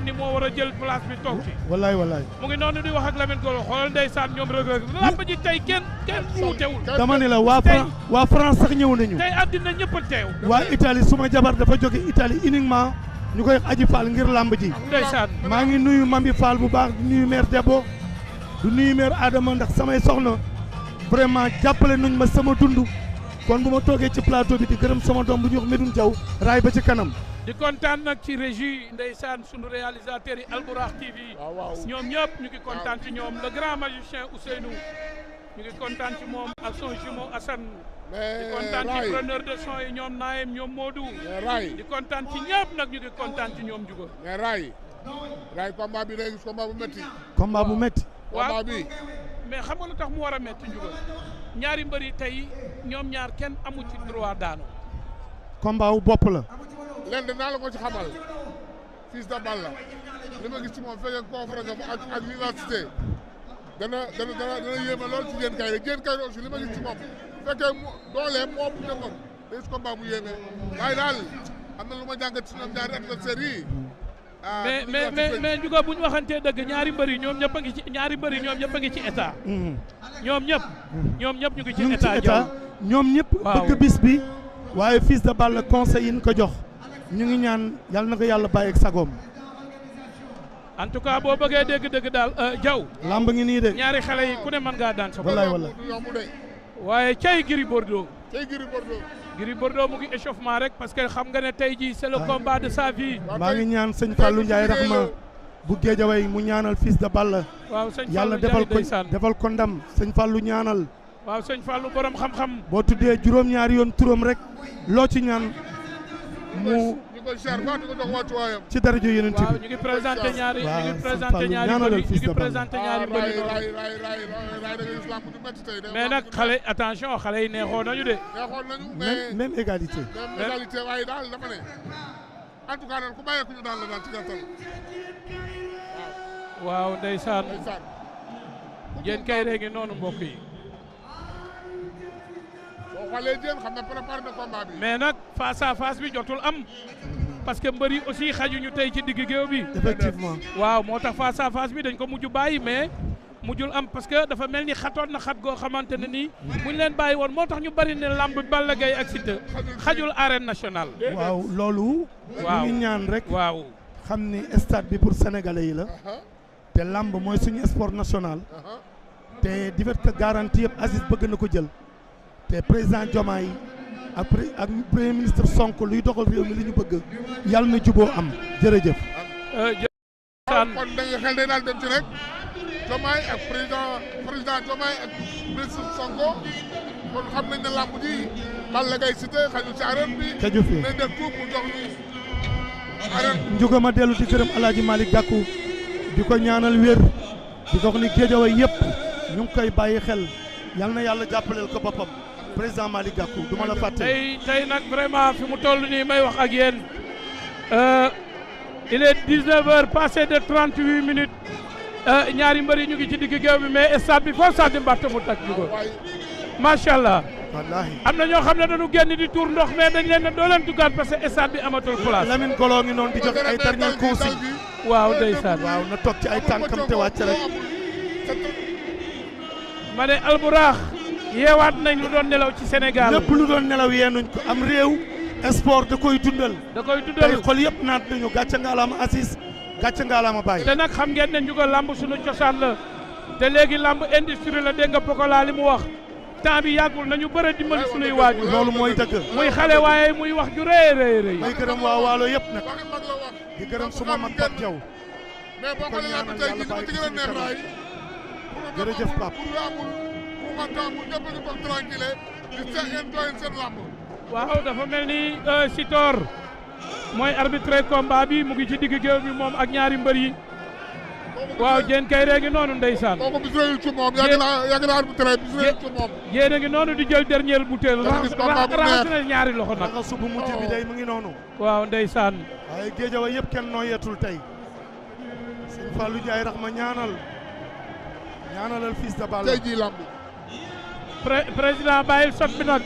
ngeen ni moo war a jël place bi toog ci. wallaay wallaay. mu ngi noonu di wax ak Lamine Golo xoolal ndeysaan ñoom rëg-rëg lamb ji tey kenn wuutewul. dama ne la waa France sax ñëw nañu. tey àddina ñëpp a teew. waa Italie suma jabar dafa jóge Italie uniquement ñu koy aji Fall ngir lamb ji. ndeysaan maa ngi nuyu Mami Fall bu baax di nuyu maire Debo du nuyu maire Adama ndax samay soxna vraiment jàppale nañ ma sama dund kon bu ma toogee ci plateau bi di gërëm sama doom bu ñuy wax Medoune Diaw raay ba ci kanam. di kontaan nag ci régie ndeysaan sunu réalisateur yi Albourakh TV ñoom ñëpp ñu ngi kontaan ci ñoom le grand magicien Ousseynou ñu ngi kontaan ci moom ak son jumeau Assane di kontaan ci preneur de son yi ñoom Naim ñoom Modou di kontaan ci ñëpp nag ñu ngi kontaan ci ñoom Juga mais Ray combat bi day gis combat bu métti. combat bu métti. combat bi mais xam nga lu tax mu war a métti Juga ñaari mbër yi tey ñoom ñaar kenn amu ci droit daanu. combat wu bopp la. leen dinaa la ko ci xamal Fils de Balla li ma gis ci moom fekkee conférence ak vivacité dana yéeme lool ci Diène Kaïré Diène Kaïré aussi li ma gis ci moom fekkee dooleem moo ëpp jëngam day gis combat bu yéeme waaye daal am na lu ma jàngat ci ñoom ñaari adversaires yi. mais Juga bu ñu waxantee dëgg ñaari mbër yi ñoom ñëpp a ngi ci ñaari mbër yi ñoom ñëpp a ngi ci état. ñoom ñëpp ñu ngi ci état ñoom ñëpp bëgg bis bi waaye Fils de Balla conseil yi ñu ko jox ñu ngi ñaan yàlla na ko yàlla bàyyi ak sagoom. en tout cas boo bëggee dégg-dëgg daal Diaw. lamb ngi nii de. ñaari xale yi ku ne mën ngaa daan sa bopp. wallaay wallaay waaye cay Gris Bordeaux. Gris Bordeaux mu ngi échauffement rek parce que xam nga ne tey jii c'est le combat de sa vie. maa ngi ñaan sëñ Fallou Ndiaye Rahma bu Géejawaay mu ñaanal Fils de Balla. waaw sëñ yàlla defal ko ndam sëñ Fallou ñaanal. waaw sëñ Fallou borom xam-xam. boo tuddee juróom-ñaari yoon turam rek loo ci ñaan mu. ci daraja Yonent bi. waaw ñu ngi présenté ñaari mbër mais nag xale attention xale yi neexoon nañu de. même égalité. waaye daal dama ne en tout cas daal ku bàyyeeku ñu daal la daal ci gàttal. waaw ndeysaan. Diène Kaïré ngi noonu mbokk yi. mais nag face à face bi jotul am parce que mbër yi aussi xajuñu tey ci digg géew bi. effectivement waaw moo tax face à face bi dañ ko mujj bàyyi mais mujjul am parce que dafa mel ni xatoon na xat goo xamante ne nii buñ leen bàyyi woon moo tax ñu bari ne lamb Balla Gaye ak Siteu xajul arène nationale. waaw loolu. waaw ñu ngi ñaan rek. waaw xam ni stade bi pour sénégalais yi la. te lamb mooy suñu sport national. te divertir garantie yëpp Aziz bëgg na ko jël. te président Diomaye ak premier ministre Sonko luy doxal réew mi li ñu bëgg yàlla na juboo am jërëjëf. kon da nga xel day daal dem ci rek Diomaye ak président Diomaye ak ministre Sonko kon xam nañ ne làmb ji Balla Gaye Siteu xaju ci arène bi. xaju fi nañ def tout pour jox ñu arène. Njuga ma dellu di gërëm El Hadj Malick Gakou di ko ñaanal wér di ko wax ni Géejawaay yëpp ñu ngi koy bàyyi xel yal na yàlla jàppaleel ko boppam. président Malick Gakou du ma la fàtte. tey nag vraiment fi mu toll nii may wax ak yéen il est 19h passé de 38 minutes ñaari mbër yi ñu ngi ci digg géew bi mais stade bi foo sànni mbàtt mu tàkk ko macha allah. wallaahi am na ñoo xam ne dañu génn di tour ndox mais dañ leen ne doo leen duggaat parce que stade bi amatul place. Lamine Golo ngi noonu di joxe ay dernier consigne. waaw ndeysaan. waaw na toog ci ay tànkam te wàcc rek. ma ne Albourakh yeewaat nañ lu doon nelaw ci Sénégal. lépp lu doon nelaw yeenuñ ko am réew. sport da koy dundal. tey xol yëpp naat nañu gàcce ngaalaama Assis gàcce ngaalaama Baye. te nag xam ngeen ne Ndiouga lamb suñu cosaan la te léegi lamb industrie la dégg nga Pokola li mu wax temps bi yàggul nañu bëre dimbali suñuy waajur. loolu mooy dëgg. muy xale waaye muy wax ju rëy. may gërëm waa Waalo yëpp nag di gërëm suma mag Pape Diaw. mais boo xoolee lamb tey jii dama ci gën a neex raay. jërëjëf Pape. waaw dafa mel ni Sitor mooy arbitre combat bi mu ngi ci digg géew bi moom ak ñaari mbër yi waaw Diène Kaïré ngi noonu ndeysaan. kooku bis réew ci moom yàgg na arbitre bis réew ci moom. yéen a ngi noonu di jël dernière bouteille raxas ñaari loxo nag. naka subu mujj bi day mu ngi noonu. waaw ndeysaan. waaye Géejawaay yëpp kenn nooyeetul tey. sëñ Fallou Ndiaye Rahma ñaanalal Fils de Balla. tey jii lamb. président bàyyil sot bi nag.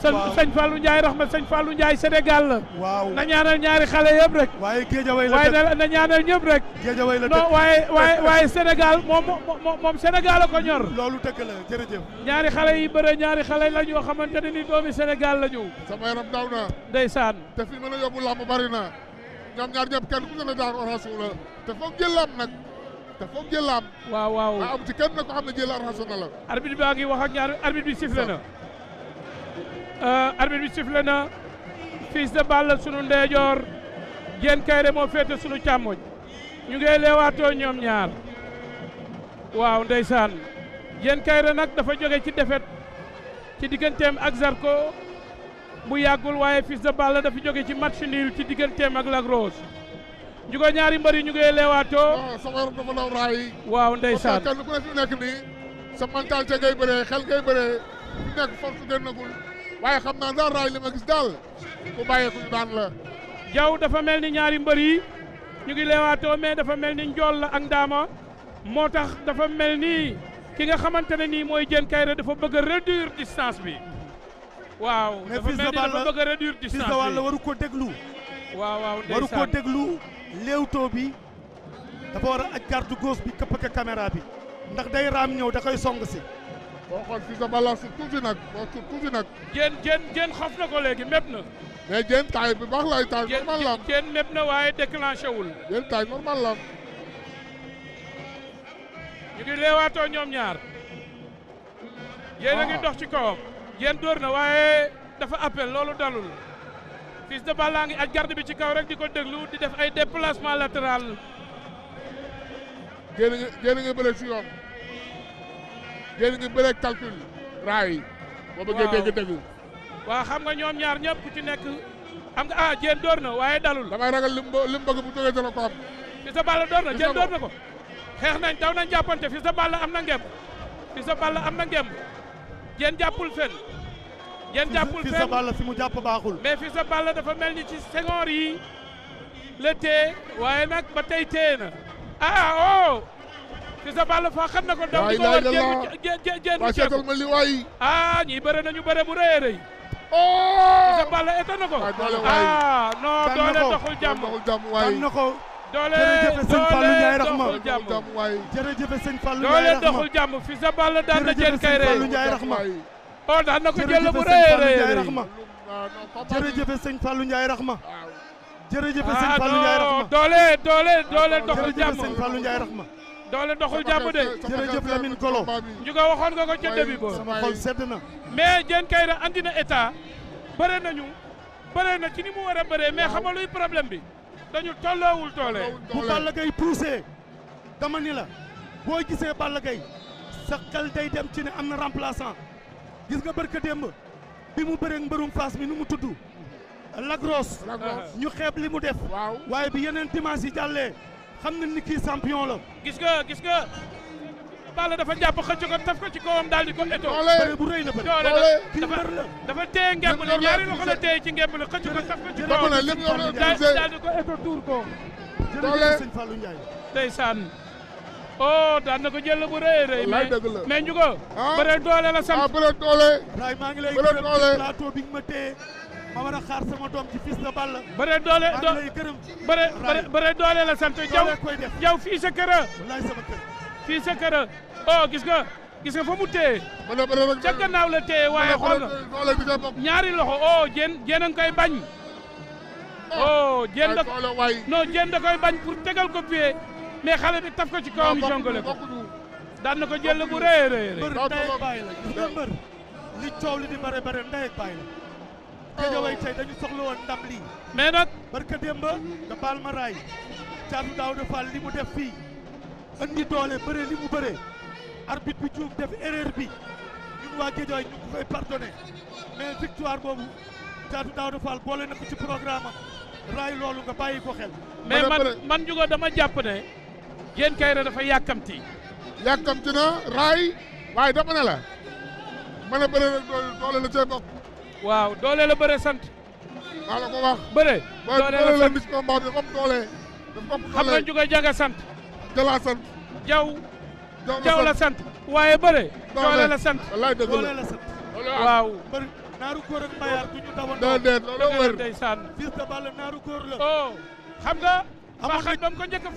sëñ Fallou Ndiaye Rahma sëñ Fallou Ndiaye Sénégal la. waaw na ñaanal ñaari xale yëpp rek. waaye Géejawaay la waaye na ñaanal ñëpp rek. Géejawaay la non waaye Sénégal moom Sénégal la ko ñor. loolu dëgg la jërëjëf. ñaari xale yi bëre ñaari xale la ñoo xamante ne ni doomi Sénégal la ñu. sama yaram daw na. ndeysaan. te fi mën a yóbbu làmb bari na ñoom ñaar ñëpp kenn ku ne daan orange la te foog jël làmb nag te foog jël làmb. waaw waaw am ci kenn nag ko xam ne jël orange na la. arbitre baa ngi wax ak ñaari arbitre bi sifflé na. arbitre bi sifflé na Fils de Balla sunu ndeyjoor Diène Kaïré moo féete sunu càmmoñ ñu ngi leewaatoo ñoom ñaar waaw ndeysaan Diène Kaïré nag dafa jóge ci défaite ci digganteem ak Zarko bu yàggul waaye Fils de Balla dafa jóge ci match nul ci digganteem ak Lac Rose ñu ko ñaari mbër yi ñu ngi leewaatoo. non sama yaram dafa daw raay. waaw ndeysaan parce que kenn ku ne fi nekk nii sa mentalité ngay bëree xel ngay bëree fi nekk force génnagul waaye xam naa daal raay li ma gis daal ku bàyyeeku ñu daan la. Jaw dafa mel ni ñaari mbër yi ñu ngi leewaatoo mais dafa mel ni njool la ak ndaama moo tax dafa mel ni ki nga xamante ne nii mooy Diène Kaïré dafa bëgg a réduire distance bi waaw. mais dafa Fils mel de ni dafa Balla bëgg a réduire Fils distance de Balla bi waru ko déglu. waaw waaw waru ko ndeysaan déglu léewtoo bi dafa war a aj garde gauche bi këpp ak caméra bi ndax day raam ñëw da koy song si. boo xool Fils de Balla su tuuti nag boo su tuuti nag. Diène xof na ko léegi mépp na. mais Diène taay bi baax la taay normal la am. Diène mépp na waaye déclenché wul. Diène taay normal la am. ñu ngi leewaatoo ñoom ñaar. Diène a ngi dox ci kawam. Diène dóor na waaye dafa appel loolu dalul. Fils de Balla ngi aj garde bi ci kaw rek di ko déglu di def ay déplacement latéral. Diène ngi bëre si yoon. Diène ngi bëre calcul. raay. boo bëggee dégg-dégg. waaw xam nga ñoom ñaar ñëpp ku ci nekk xam nga Diène door na waaye dalul. damay ragal lim bëgg bu jógee dana ko am. Fils de Balla door na Diène door na ko. xeex nañ daw nañ jàppante Fils de Balla am na ngemb. Fils de Balla am na ngemb. Diène jàppul fenn. Diène jàppul fenn Fils de Balla fi mu jàpp baaxul. mais Fils de Balla dafa mel ni ci sengoor yi la tee waaye nag ba tey tee na oh Fils de Balla fa xam na ko daw di ko war Diène waa seetal ma li waay. ñii bëre nañu bëre bu rëy a rëy oh. Fils de Balla étonné ko non doole doxul jàmm waay. na ko. doole jërëjëf sëñ Fallou Ndiaye Rahma doxul jàmm waay. jërëjëf sëñ Fallou Ndiaye doole doxul jàmm Fils de Balla daan na Diène Kaïré Fallou Ndiaye Rahma daan na ko jël bu rëy a rëy jërëjëf sëñ Fallou Ndiaye Rahma jërëjëf sëñ Fallou Ndiaye Rahma doole doxul jërëjëf jàmm sëñ Fallou Ndiaye Rahma doole doxul jàmm de jërëjëf Lamine Golo ñu ko waxoon nga ko ca début ba sama xol sedd na mais Diène Kaïré andi na état bëre nañu bëre na ci ni mu war a bëree mais xam nga luy problème bi dañu tolloowul doole bu Balla Gaye poussé dama ni la boo gisee Balla Gaye sa xel day dem ci ne am na remplaçant gis nga barka démb bi mu bëreeg mbërum Fass mi nu mu tudd Lac Rose ñu xeeb li mu def waaye bi yeneen dimanche yi jàllee xam na ni kii champion la gis nga Balla dafa jàpp xëcc ko taf ko ci kawam daal di ko eto bëre bu rëy la bëre doole kii mbër la dafa téye ngemb li ñaari loxo la téye ci ngemb li xëcc ko taf ko ci kawam daal di ko eto tuur ko jërëjëf sëñ Fallou Ndiaye ndeysaan daan na ko jël bu rëy rëy mais ñu ko bëre doole la sant bëre doole raay maa ngi lay gërëm ci plateau bi nga ma téye ma war a xaar sama doom ci Fils de Balla bëre doole maa ngi lay gërëm bëre doole la sant jaw fii sa kër wallaay sama kër fii sa kër gis nga fa mu téye ca gannaaw la téye waaye xool nga ñaari loxo Diène a ngi koy bañ Diène da koy bañ pour tegal ko pied mais xale bi taf ko ci kawam jongale ko daan na ko jël bu rëy a rëy mbër ndey ak baay la gis nga mbër li coow li di bare bare ndey ak baay la Guédiawaye tey dañu soxla woon ndam lii mais nag barka démba da baal ma raay Thiatou Daouda Fall li mu def fii andi doole bëre li mu bëre arbitre bi juum def erreur bi ñun waa Guédiawaye ñu ngi koy pardonné mais victoire boobu Thiatou Daouda Fall boole na ko ci programme am raay loolu nga bàyyi ko xel mais man Ndiouga dama jàpp ne Diène Kaïré dafa yàkkamti na raay waaye dama ne la mën a bëre rek doole la cee bokk waaw doole la bëre sant maa la ko wax bëre doole la sant ci combat bi comme doole xam nga Ndiouga Diaga sant Jala sant jaw la sant waaye bëre doole la sant wallaay dëgg doole la sant waaw naaru góor ak Mbayar du ñu dawandoo. déedéet loolu wër ndeysaan Fils de Balla naaru góor la. oh xam nga. amoon ba xam ko njëkk